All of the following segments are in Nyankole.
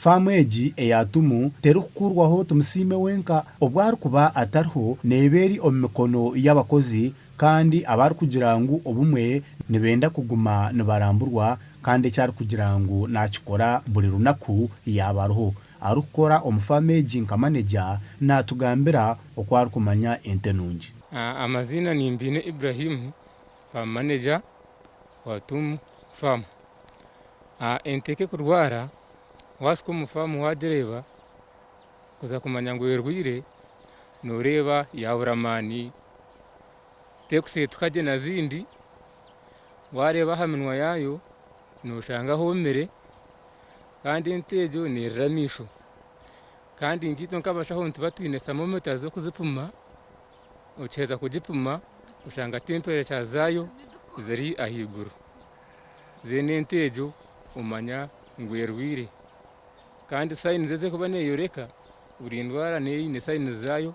Faamu egi eya Tumu terikukurwaho Tumusiime wenka. Obu arikuba atariho, neeba eri omu mikono y'abakozi kandi abarikugira ngu obumwe nibenda kuguma nibaramburwa kandi eki arikugira ngu nakikora buri runaku yaaba ariho. Arikukora omu faamu egi nka maneja naatugambira oku arikumanya ente nungi. Amaziina ni Mbiine Ibrahim, farm manager wa Tumu farm. Ente ku ekurwara waahika omu faamu waagireeba kuza kumanya ngu erwaire nooreeba yaabura amaani, terikuseetuka gye na zindi, waareeba aha minwa yaayo nooshanga hoomire kandi ente egyo neerira amaisho. Kandi nkaitwe nk'abashaho nituba twine thermometer z'okuzipima, okiheza kugipima oshanga temperature zaayo ziri ahaiguru. Then ente egyo omanya ngu erwaire. Kandi signs ezi erikuba neeyoreka, buri ndwara neeba eine signs zaayo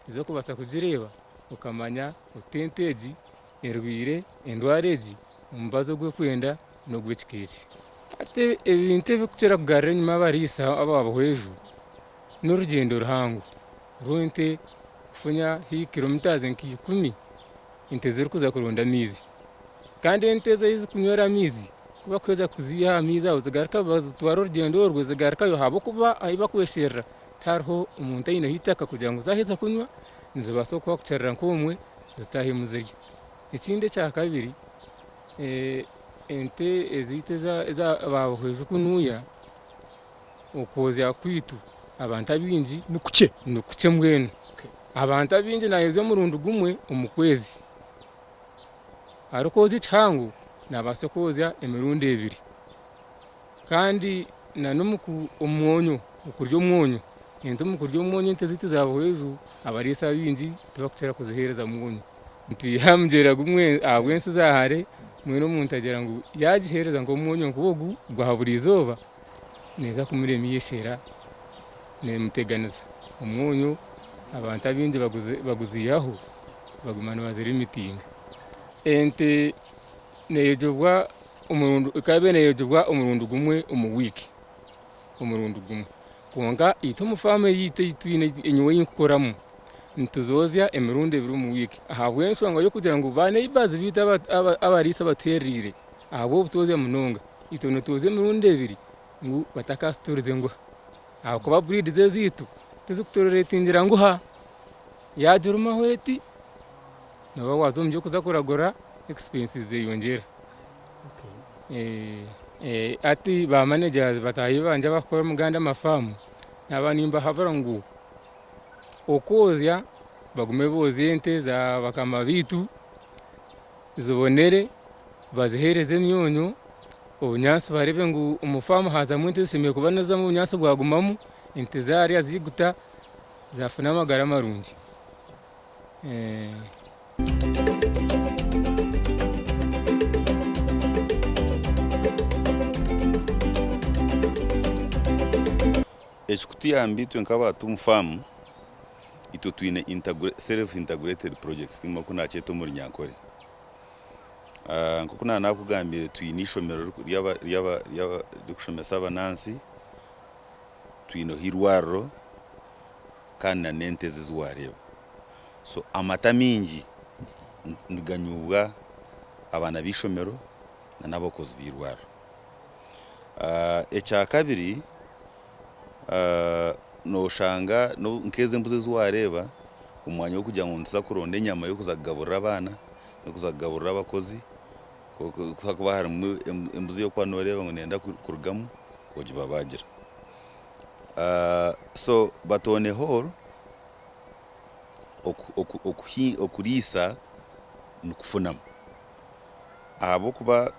ez'okubaasa kugireeba okamanya oti ente egi erwaire endwara egi, omubazi ogu erikwenda n'ogw'ekika eki. Hati ebintu ebirikukira kugarura enyima abariisa aba buhweju n'orugyendo ruhango rw'ente kufunya haihi kilometres nka ikumi ente zirikuza kuronda amaizi. Kandi ente ezo ahu zirikunywera amaizi ku barikuheza kuziiha aha maizi aho zigaruka bazitwara orugyendo orwo zigarukayo ahabw'okuba ahu barikwesherera tihariho omuntu aineho eitaka kugira ngu zaaheza kunywa nizibaasa kuhakukirira nk'omwe zitaahemu zirye. Ekindi ekya kabiri ente ezaitu eza babuhwezi kunuya okwozya kwaitu abantu abaingi Ni kukye. Ni kukye mbwenu. Abantu abaingi nayozya omurundi gumwe omu kwezi. Arikwozya ekihango nabaasa kwozya emirundi ebiri. Kandi na n'omwonyo, okurya omwonyo, ente omu kurya omwonyo ente zaitu za buhweju abariisa abaingi tibakukira kuziheereza mwonyo. Nitwiha aha mugyera gumwe ahabw'ensi za hare mbwenu omuntu agira ngu yaagiheereza nk'omwonyo nk'ogu gwa buri izooba neeza kumurema eyeshera neemuteganisa. Omwonyo abantu abaingi baguziihaho baguma nibazirimitinga. Ente neeyegyebwa omurundi ekaba neeyegyebwa omurundi gumwe omu wiiki, omurundi gumwe. Kwonka itwe omu faamu eyaitu ei twine nyowe ei ndikukoramu, nituzoozya emirundi ebiri omu wiiki ahabw'enshonga y'okugira ngu ba neighbours baitu abariisa abatuherereire ahabw'obutwozya munonga, itwe nitwozya emirundi ebiri ngu batakaatuturiza enguha ahabw'okuba breeds ezaitu tizikutoreretingira nguha, yaagirumaho eti nooba waaza omu by'okuza kuragura expenses zeyongyera. Hati ba managers bataahi bangye abarikukora omu gandi amafaamu naaba nimbahabura ngu okwozya bagume boozye ente za bakama baitu zibonere baziheereze emyonyo, obunyaatsi bareebe ngu omu faamu haazamu ente zishemereire kuba nizizamu obunyaatsi bwagumamu ente zaarya zaiguta zaafuna amagara marungi. Ekikutuyamba itwe nk'aba Tumu Farm, itwe twine self integrated projects nikwo nakyeta omu Runyankore. Nk'oku naakugambire twine eishomero ririkushomesa abanansi, twineho eirwariro kandi nana ente ezi ezi waareeba. So amata maingi niganyubwa abaana b'eishomero nana abakozi b'eirwariro. Ekyakabiri noshanga nk'ezi embuzi ezi waareeba omu mwanya gw'okugira ngu nituza kuronda enyama y'okuza kugaburira abaana, y'okuza kugaburira abakozi, ku hakuba harimu embuzi ei orikuba nooreeba ngu neeyenda kurugamu ogibabaagira. So but on a whole okuriisa nikufunamu ahabw'okuba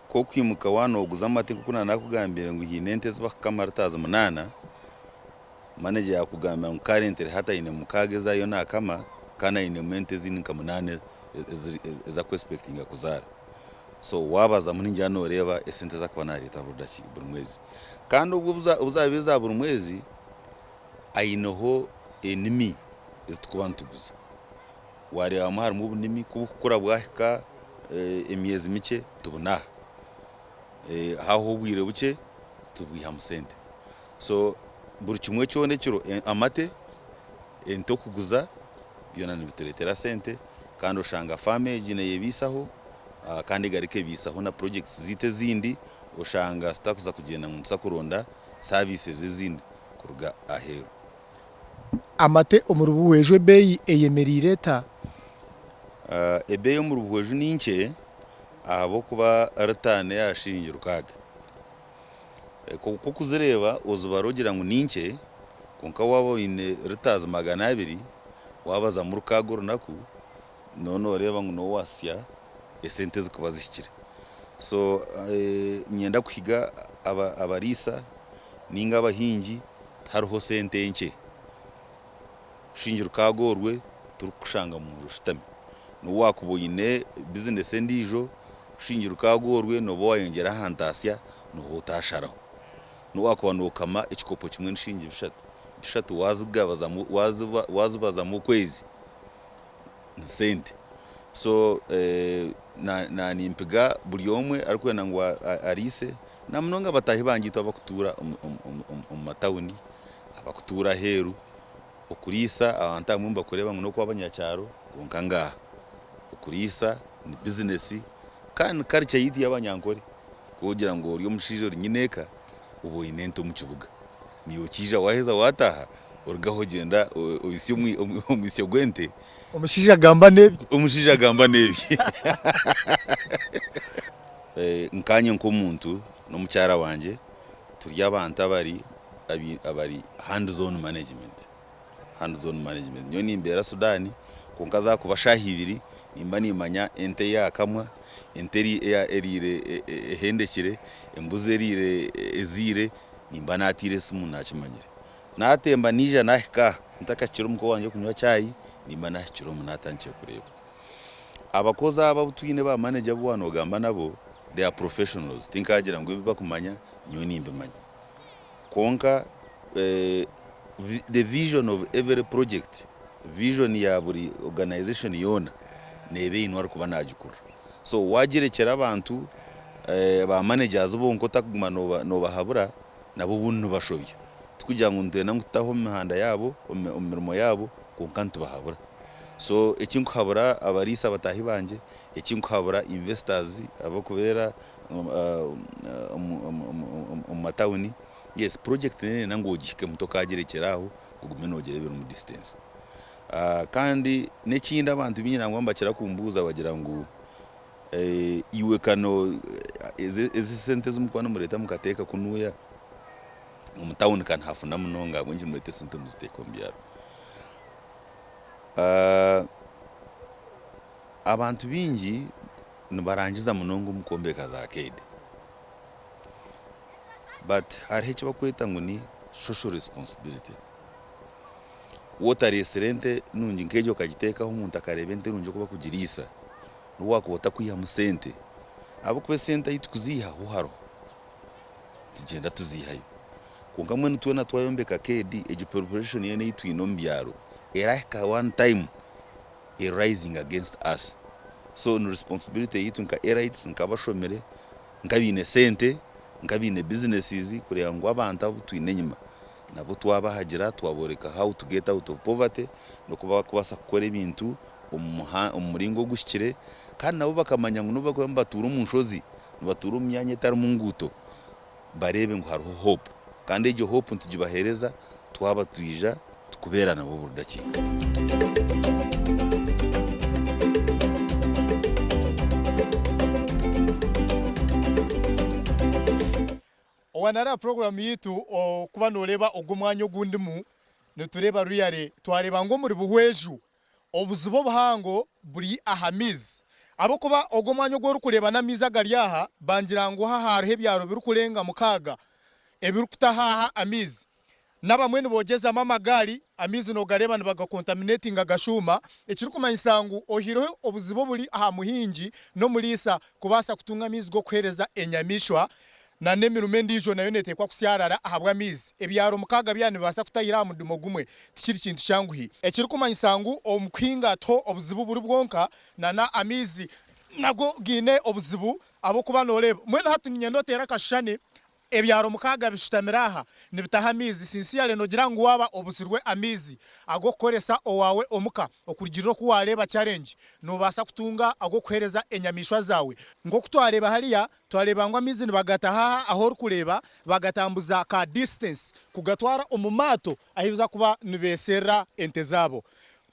ku okwimuka waaba nooguza amate nk'oku naakugambire ngu haine ente ezi barikukama litres munaana, manager yaakugambira ngu currently hati aine mukaaga ezi ariyo naakama kandi ainemu ente ezindi nka munaana ezi ariku expectinga kuzaara. So waabazamu ningira nooreeba esente ezi arikuba naareeta buri mwezi. Kandi obwo obu zaabaire eza buri mwezi, aineho enimi ezi turikuba nituguza. Waareebamu harimu obunimi ku burikukura bwahika emyezi mikye tubunaha, haahwaho obwire bukye tubwihamu sente. So buri kimwe kyona ekiro amate, ente okuguza byona nibitureetera sente kandi oshanga faamu egi neeyebiisaho kandi egaruka ebiisaho na projects zaitu ezindi oshanga tutakuza kugyenda ngu nituza kuronda services ezindi kuruga aheeru. Amate omuri Buhweju ebeeyi eyemereire eta? Ebeeyi omuri Buhweju ni nkye ahabw'okuba rita n'eya shiringi rukaaga. Ku orikuzireeba ozibara ogira ngu ni nkye kwonka waaba oine litaazi 200 waabazamu rukaaga orunaku nooba nooreeba ngu nooba waasya esente zikuba zihikire. So niinyenda kuhiga abariisa nainga abahingi tihariho sente nkye. Shingi rukaaga orwe torikukushanga omu nju oshutami. N'obu waakuba oine bizinesi endiijo, shingi rukaaga orwe nooba waayongyera aha ntaasya nooba otaasharaho. N'obu waakuba nookama ekikopo kimwe ni shingi bishatu, bishatu waazibazamu okwezi ni sente. So naanimpiga buri omwe arikwenda ngu ariise na munonga bataahi bangye itwe abarikutuura omu matawuni, abarikutuura aheeru, Okuriisa abantu abamwe nibakureeba ngu n'okw'abanyakyaro kwonka ngaaha. Okuriisa ni bizinesi kandi ni culture yaitu y'Abanyankore. Ku ogira ngu ori omushaija ori nyineeka, oba oine ente omu kibuga. Naiwe okiija waaheza waataaha, orugaho ogyenda ohisya omwisyo gw'ente. Omushaija agamba n'ebye. Omushaija agamba n'ebye. Nkaanye nk'omuntu n'omukyara wangye turi abantu abari abari hands on management, hands on management. Nyowe nimbeera Sudan kwonka zaakuba shaaha ibiri nimba nimanya ente eyaakamwa, ente eriire ehendekire, embuzi eriire eziire, nimba naataire esimu naakimanyire. Naatemba naija naahika aha ntakahikire omuka owangye kunywa chai, nimba naahikire omu naatandikire kureeba. Abakozi aba abu twine ba manager abu waaba noogamba nabo they are professionals tinkaagira ngu ebi bakumanya nyowe nimbimanya. Kwonka the vision of every project, vision ya buri organization yoona neeba eine orikuba naagikurira. So waagirekyera abantu ba managers bonka otarikuguma noobahabura nabo obundi nibashobya. Tikugira ngu nitwenda ngu tutahe omu mihanda yaabo, omu mirimo yaabo kwonka nitubahabura. So eki nkuhabura abariisa bataahi bangye, eki nkuhabura investors abarikubeera omu matawuni, yes project neyenda ngu ogihikemu tokagirekyera aho ogume nogireebera omu distance. Kandi n'ekindi abantu baingi nangwa nibakira kumbuuza bagira ngu iwe kano ezi esente ezi murikuba nimureeta mukateeka kunuya omu tawuni ka nihafuna munonga ahabw'enki nimureeta esente muziteeka omu byaro? Abantu baingi nibarangiza munonga omu kwombeka za arcade but hariho eki barikweta ngu ni social responsibility. Waaba otareetsire ente nungi nk'egyo okagiteekaho omuntu akareeba ente nungi oku barikugiriisa, n'obu waakuba otarikwihamu sente ahabw'okuba esente ahu turikuziiha ho hariho, tugyenda tuziihayo. Kwonka mbwenu twena twayombeka arcade egyo population yoona ei twine omu byaro erahika one time e rising against us so ni responsibility yaitu nka elites nkabashomire nkabaine sente nkabaine businesses kureeba ngu abantu abu twine enyima nabo twabahagira twaboreka how to get out of poverty noku bakubaasa kukora ebintu omu muringo oguhikire kandi nabo bakamanya ngu nobu barikuba nibatuura omu nshozi nibatuura omu myanya etarimu nguuto bareebe ngu hariho hope kandi egyo hope nitugibaheereza twaba twija tukubeera nabo buri dakiika. Owanara puroguramu yaitu okuba noreeba ogu omwanya ogu ndimu nitureeba really twareeba ngu omuri Buhweju Obuzibu obuhango buri aha maizi. Ahabw'okuba ogu omwanya ogu orikureeba n'amaizi agari aha, bangira ngu aha hariho ebyaro birikurenga mukaaga ebirikutaha aha amaizi. N'abamwe nibogyezamu amagaari, amaizi noogareeba nibagakontaminatinga gashuuma, ekirikumanyisa ngu oihireho obuzibu oburi aha muhingi n'omuriisa kubaasa kutunga amaizi g'okuheereza enyamaishwa, Na n'emirimo endiijo nayo neeteekwa kusyarara ahabw'amaizi. Ebyaro mukaaga byaba nibibaasa kutahira aha mudumo gumwe, tikiri kintu kyanguhi. Ekirikumanyisa ngu omu kuhinga tiho obuzibu buri bwonka, na n'amaizi nago gaine obuzibu ahabw'okuba nooreeba. Mbwenu hati niinyenda oteere akashushani. Ebyaro mukaaga bishutamire aha nibitaha amaizi. Sincerely nogira ngu waaba obuzirwe amaizi ag'okukoresa owaawe omuka okurugiirira oku waareeba challenge noobaasa kutunga ag'okuheereza enyamaishwa zaawe. Nk'oku twareeba hariya, twareeba ngu amaizi nibagataha aha ahu orikureeba bagatambuza ka distance kugatwara omu maato ahu baza kuba nibeeserera ente zaabo.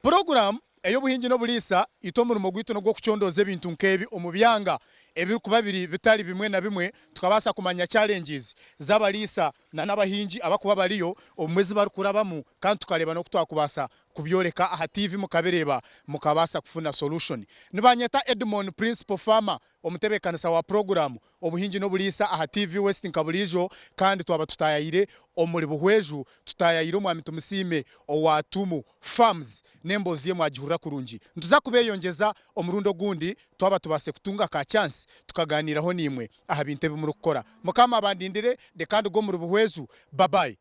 Puroguraamu ey'obuhingi n'oburiisa, itwe omurimo gwaitu n'ogw'okucondooza ebintu nk'ebi omu byanga ebirikuba biri bitari bimwe na bimwe tukabaasa kumanya challenges z'abariisa na n'abahingi abakuba bariyo obumwe ezi barikurabamu kandi tukareeba n'oku twakubaasa kubyoreka aha TV mukabireeba mukabaasa kufuna solution. Nibanyeta Edmon Principal Farmer omutebeekanisa wa puroguraamu Obuhingi n'Oburiisa aha TV West nka buriijo kandi twaba tutaayaire omuri Buhweju, tutaayaire Omwami Tumusiime owa Tumu Farms n'emboozi ye mwagihurira kurungi. Nituza kubeeyongyeza omurundi ogundi twaba tubaase kutunga ka chance tukaganiiraho naimwe aha bintu ebi murikukora. Mukama abandindire, reka nduge omuri Buhweju. Bye bye.